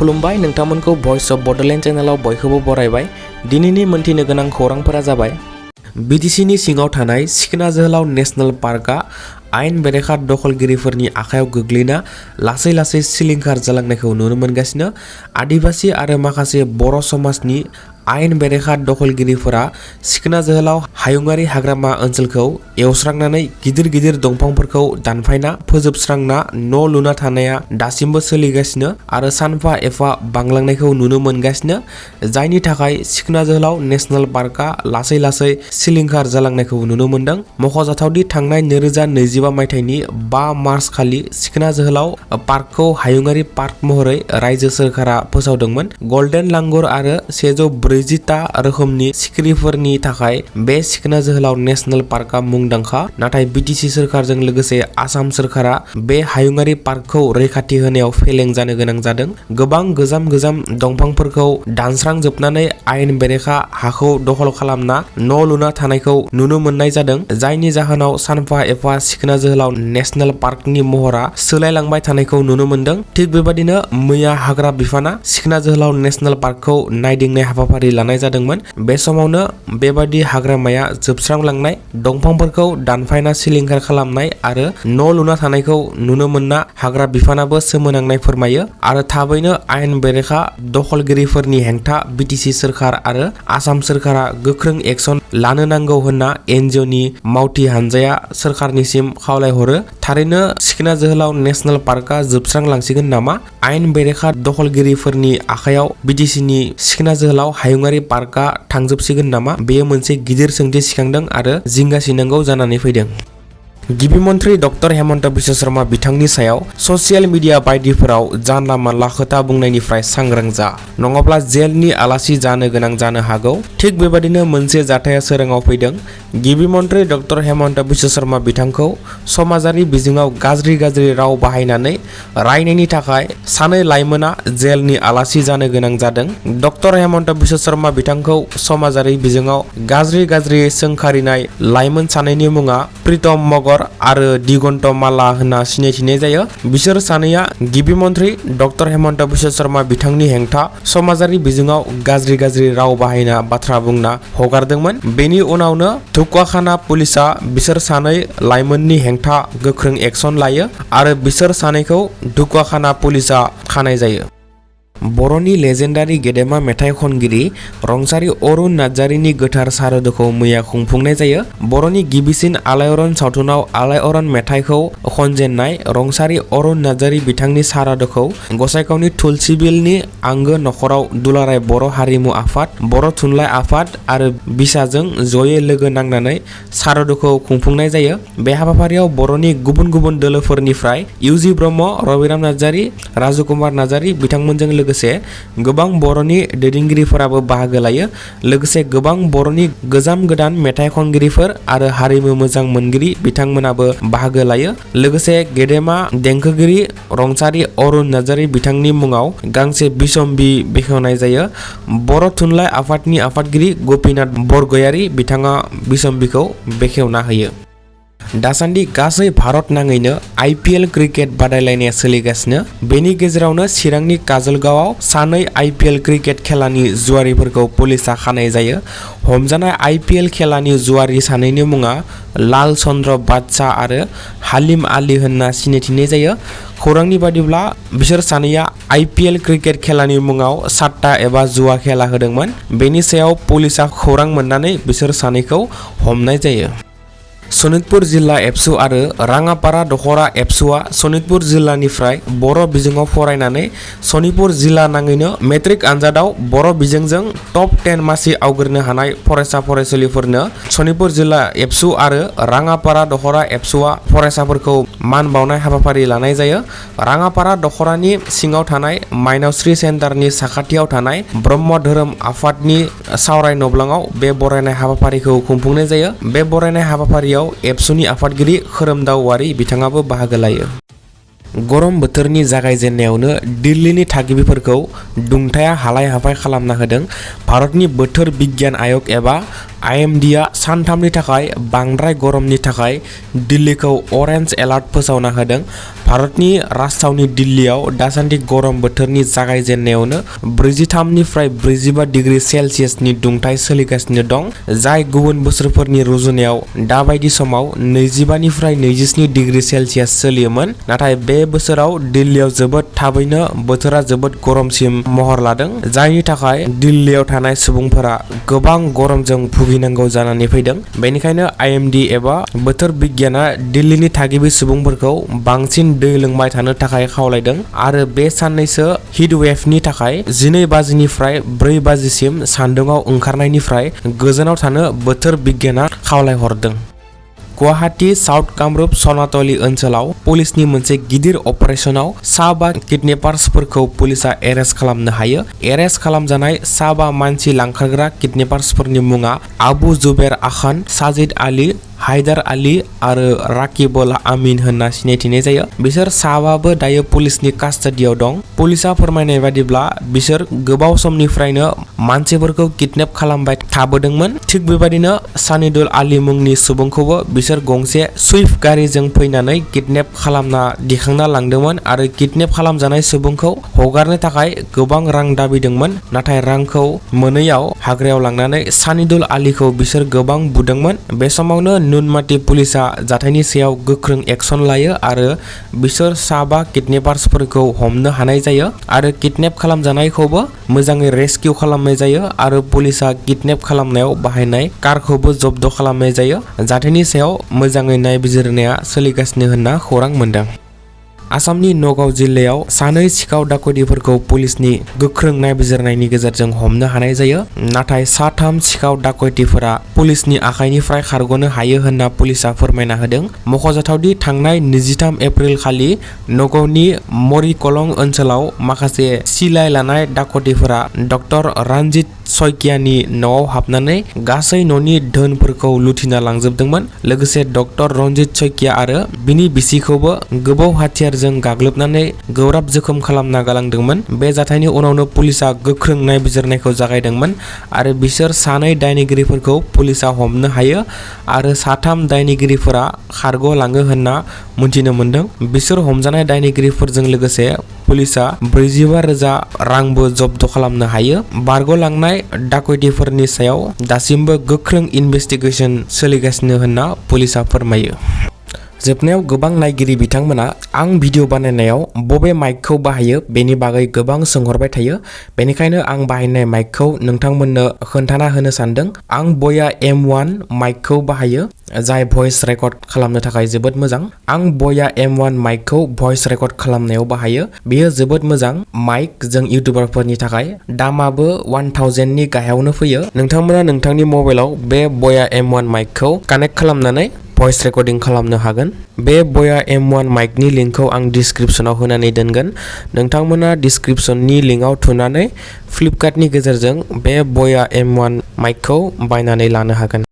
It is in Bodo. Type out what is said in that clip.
खुलुमबाय नोंथांमोनखौ भॉइस ऑफ बोडोलैंड चैनलाव बयखौबो बरायबाय। दिनैनि मोनथिनो गोनां खौरांफोरा जाबाय BTC नि सिङाव थानाय सिखना जोहोलाव नेशनेल पार्कआ आयेन बेरेखा दखलगिरिफोरनि आखायाव गोग्लैना लासै लासै सिलिंखार जालांनायखौ नुनो मोनगासिनो। आदिबासी आरो माखासे बर' समाजनि आयेन बेरेखा दखलगिरिफोरा सिखना जोहोलाव हायुङारि हाग्रामा ओनसोलखौ एवस्रांनानै गिदिर गिदिर दंफांफोरखौ दानफायना फोजोबस्रांना न' लुना थानाया दासिमबो सोलिगासिनो आरो सानफा एफा बांलांनायखौ नुनो मोनगासिनो, जायनि थाखाय सिखना जोहोलाव नेशनेल पार्कआ लासै लासै सिलिंखार जालांनायखौ नुनो मोनदों। मख'जाथावदि थांनाय 2025 मायथाइनि 5 मार्च खालि सिखना जोहोलाव पार्कखौ हायुङारि पार्क महरै रायजो सोरखारा फोसावदोंमोन। गल्डेन लांगुर आरो 140टा रोखोमनि सिखिरिफोरनि थाखाय बे सिखना जोहोलाव नेशनेल पार्कआ मुंदांखा, नाथाय BTC सोरखारजों लोगोसे आसाम सोरखारा बे हायुङारि पार्कखौ रैखाथि होनायाव फेलें जानो गोनां जादों। गोबां गोजाम दंफांफोरखौ दानस्रांजोबनानै आयेन बेरेखा हाखौ दखल खालामना न' लुना थानायखौ नुनो मोननाय जादों, जायनि जाहोनाव सानफा एफा सिखना जोहोलाव नेशनेल पार्कनि महरा सोलायलांबाय थानायखौ नुनो मोनदों। थिग बेबादिनो मैया हाग्रा बिफाना सिखना जोहोलाव नेशनेल पार्कखौ नायदिंनाय हाबाफारि लानाय जादोंमोन। बे समावनो बेबादि हाग्रामाया जोबस्रांलांनाय, दंफांफोरखौ दानफायना सिलिंखार खालामनाय आरो न' लुना थानायखौ नुनो मोनना हाग्रा बिफानाबो सोमोनांनाय फोरमायो आरो थाबैनो आयेन बेरेखा दखलगिरिफोरनि हेंथा BTC सोरखार आरो आसाम सोरखारा गोख्रों एक्सन लानो नांगौ होनना NGO नि मावथि हानजाया सोरखारनिसिम खावलायहरो। थारैनो सिखना जोहोलाव नेशनेल पार्कआ जोबस्रांलांसिगोन नामा? आयेन बेरेखा दखलगिरिफोरनि आखायाव BTC नि सिखना जोहोलाव हायुङारि पार्कआ थांजोबसिगोन नामा? बेयो मोनसे गिदिर सोंथि सिखांदों आरो जिंगासिनांगौ जानानै फैदों। गिबि मन्थ्रि डक्टर हेमन्त बिश्व शर्मा बिथांनि सायाव ससियेल मिडिया बायदिफोराव जानला मानला खोथा बुंनायनिफ्राय सांग्रां जा, नङाब्ला जेलनि आलासि जानो गोनां जानो हागौ। थिग बेबादिनो मोनसे जाथाया सोराङाव फैदों। गिबि मन्थ्रि डक्टर हेमन्त बिश्व शर्मा बिथांखौ समाजारि बिजोङाव गाज्रि राव बाहायनानै रायनायनि थाखाय सानै लाइमोना जेलनि आलासि जानो गोनां जादों। डक्टर हेमन्त बिश्व शर्मा बिथांखौ समाजारि बिजोङाव गाज्रि सोंखारिनाय लाइमोन सानैनि मुङा प्रीतम मगर आरो दिगन्त माला होनना सिनायथिनाय जायो। बिसोर सानैया गिबि मन्थ्रि डक्टर हेमन्त बिश्व शर्मा बिथांनि हेंथा समाजारि बिजोङाव गाज्रि राव बाहायना बाथ्रा बुंना हगारदोंमोन। बेनि उनावनो धुकवाखाना पुलिसा बिसोर सानै लाइमोननि हेंथा गोख्रों एक्सन लायो आरो बिसोर सानैखौ धुकवाखाना पुलिसा खानाय जायो। बर'नि लेजेन्डारि गेदेमा मेथाइ खनगिरि रंसारि अरुण नार्जारिनि गोथार सारादुखौ मैया खुंफुंनाय जायो। बर'नि गिबिसिन आलायारन सावथुनाव आलायारन मेथाइखौ खनजेननाय रंसारि अरुण नार्जारि बिथांनि सारादुखौ गसाइगावनि तुलसिबिलनि आंगो नखराव दुलाराय बर' हारिमु आफाद, बर' थुनलाइ आफाद आरो बिसाजों जयै लोगो नांनानै सारादुखौ खुंफुंनाय जायो। बे हाबाफारियाव बर'नि गुबुन दोलोफोरनिफ्राय UG ब्रह्म, रबिराम नार्जारि, राजु कुमार नार्जारि बिथांमोनजों लोगोसे गोबां बर'नि दैदेनगिरिफोराबो बाहागो लायो। लोगोसे गोबां बर'नि गोदान मेथाइ खनगिरिफोर आरो हारिमु मोजां मोनगिरि बिथांमोनाबो बाहागो लायो। लोगोसे गेदेमा देंखोगिरि रंसारि अरुण नार्जारि बिथांनि मुङाव गांसे बिसम्बि बेखेवनाय जायो। बर' थुनलाइ आफादनि आफादगिरि गपिनाथ बरगयारि बिथाङा बिसम्बिखौ बेखेवना होयो। दासान्दि गासै भारत नाङैनो IPL क्रिकेट बादायलायनाया सोलिगासिनो। बेनि गेजेरावनो चिरांनि काजलगावआव सानै IPL क्रिकेट खेलानि जुवारिफोरखौ पुलिसा खानाय जायो। हमजानाय IPL खेलानि जुवारि सानैनि मुङा लाल चन्द्र बादशाह आरो हालिम आली होनना सिनायथिनाय जायो। खौरांनि बादिब्ला बिसोर सानैया IPL क्रिकेट खेलानि मुङाव साट्टा एबा जुवा खेला होदोंमोन। बेनि सायाव पुलिसा खौरां मोननानै बिसोर सानैखौ हमनाय जायो। सनितपुर जिल्ला एबसु आरो राङापारा दखरा एबसुआ सनितपुर जिल्लानिफ्राय बर' बिजोङाव फरायनानै सनितपुर जिल्ला नाङैनो मेट्रिक आनजादाव बर' बिजोंजों टप 10 मासि आवग्रिनो हानाय फरायसा फरायसुलिफोरनो सनितपुर जिल्ला एबसु आरो राङापारा दखरा एबसुआ फरायसाफोरखौ मान बावनाय हाबाफारि लानाय जायो। राङापारा दखरानि सिङाव थानाय माइनावस्रि सेन्टारनि साखाथियाव थानाय ब्रह्म धोरोम आफादनि सावराय नब्लाङाव बे बरायनाय हाबाफारिखौ खुंफुंनाय जायो। बे बरायनाय हाबाफारियाव एबसुनि आफादगिरि खोरोमदाव वारि बिथाङाबो बाहागो लायो। गरम बोथोरनि जागायजेननायावनो दिल्लीनि थागिबिफोरखौ दुंथाया हालाय हाफाय खालामना होदों। भारतनि बोथोर बिगियान आयोग एबा IMDआ सानथामनि थाखाय बांद्राय गरमनि थाखाय दिल्लीखौ अरेन्ज एलार्ट फोसावना होदों। भारतनि राजथावनि दिल्लीयाव दासान्दि गरम बोथोरनि जागायजेननायावनो 43 निफ्राय 45 डिग्री सेल्सियासनि दुंथाय सोलिगासिनो दं, जाय गुबुन बोसोरफोरनि रुजुनायाव दाबायदि समाव 25 निफ्राय 27 डिग्री सेल्सियास सोलियोमोन। नाथाय बे बोसोराव दिल्लीयाव जोबोद थाबैनो बोथोरा जोबोद गरमसिम महर लादों, जायनि थाखाय दिल्लीयाव थानाय सुबुंफोरा गोबां गरमजों भुगिनांगौ जानानै फैदों। बेनिखायनो IMD एबा बोथोर बिगियाना दिल्लीनि थागिबि सुबुंफोरखौ बांसिन दै लोंबाय थानो थाखाय खावलायदों आरो बे साननैसो हिट वेभनि थाखाय 12 बाजिनिफ्राय 4 बाजिसिम सान्दुङाव ओंखारनायनिफ्राय गोजानाव थानो बोथोर बिगियाना खावलायहरदों। गुवाहाटी साउथ कामरुप सनातली ओनसोलाव पुलिसनि मोनसे गिदिर अपारेशनाव 5 किडनेपार्सफोरखौ पुलिसा एरेस्ट खालामनो हायो। एरेस्ट खालामजानाय 5 मानसि लांखारग्रा किडनेपार्सफोरनि मुङा आबु जुबेर आखान, साजिद आली, हायदार आली आरो राकिबुल आमीन होनना सिनायथिनाय जायो। बिसोर 5बो दायो पुलिसनि कास्टडियाव दं। पुलिसा फोरमायनाय बादिब्ला बिसोर गोबाव समनिफ्रायनो मानसिफोरखौ किडनेप खालामबाय थाबोदोंमोन। थिग बेबायदिनो सानिदुल आली मुंनि सुबुंखौबो बिसोर गंसे सुइफ्ट गारिजों फैनानै किडनेप खालामना दिखांना लांदोंमोन आरो किडनेप खालामजानाय सुबुंखौ हगारनो थाखाय गोबां रां दाबिदोंमोन। नाथाय रांखौ मोनैयाव हाग्रायाव लांनानै सानिदुल आलीखौ बिसोर गोबां बुदोंमोन। बे समावनो नुनमाटी पुलिसा जाथायनि सायाव गोख्रों एक्सन लायो आरो बिसोर 5 किडनेपार्सफोरखौ हमनो हानाय जायो आरो किडनेप खालामजानायखौबो मोजाङै रेस्किउ खालामनाय जायो आरो पुलिसा किडनेप खालामनायाव बाहायनाय कारखौबो जब्द खालामनाय जायो। जाथायनि सायाव मोजाङै नायबिजिरनाया सोलिगासिनो होनना खौरां मोनदों। आसामनि नगाव जिल्लायाव 2 सिखाव दाखुटिफोरखौ पुलिसनि गोख्रों नायबिजिरनायनि गेजेरजों हमनो हानाय जायो। नाथाय 3 सिखाव दाखुटिफोरा पुलिसनि आखाइनिफ्राय खारग'नो हायो होनना पुलिसा फोरमायना होदों। मख'जाथावदि थांनाय 23 एप्रिल खालि नगावनि मरिकलं ओनसोलाव माखासे सिलाय लानाय दाखुटिफोरा डक्टर रन्जित सयकियानि न'आव हाबनानै गासै न'नि धोनफोरखौ लुथिना लांजोबदोंमोन। लोगोसे डक्टर रन्जित सयकिया आरो बिनि बिसिखौबो गोबौ हाथियारजों गाग्लोबनानै गोब्राब जोखोम खालामना गालांदोंमोन। बे जाथायनि उनावनो पुलिसा गोख्रों नायबिजिरनायखौ जागायदोंमोन आरो बिसोर 2 दायनिगिरिफोरखौ पुलिसा हमनो हायो आरो 3 दायनिगिरिफोरा खारग'लाङो होनना मिथिनो मोन्दों। बिसोर हमजानाय दायनिगिरिफोरजों लोगोसे पुलिसा 45,000 रांबो जब्द खालामनो हायो। बारग'लांनाय दाखुटिफोरनि सायाव दासिमबो गोख्रों इनभेस्टिगेशन सोलिगासिनो होनना पुलिसा फोरमायो। जोबनायाव गोबां नायगिरि बिथांमोना आं भिडिअ बानायनायाव बबे माइकखौ बाहायो बेनि बागै गोबां सोंहरबाय थायो। बेनिखायनो आं बाहायनाय माइकखौ नोंथांमोननो खोन्थाना होनो सानदों। आं बया M1 माइकखौ बाहायो, जाय भइस रेकर्ड खालामनो थाखाय जोबोद मोजां। आं बया M1 माइकखौ भइस रेकर्ड खालामनायाव बाहायो। बेयो जोबोद मोजां माइक जों इउटिउबारफोरनि थाखाय। दामाबो 1000 नि गाहायावनो फैयो। नोंथांमोना नोंथांनि मबाइलाव बे बया M1 माइकखौ कानेक्ट खालामनानै भइस रेकर्डिं खालामनो हागोन। बे बया M1 माइकनि लिंकखौ आं डिस्क्रिप्शनाव होनानै दोनगोन। नोंथांमोना डिस्क्रिप्शननि लिंकआव थुनानै फ्लिपकार्टनि गेजेरजों बे बया M1 माइकखौ बायनानै लानो हागोन।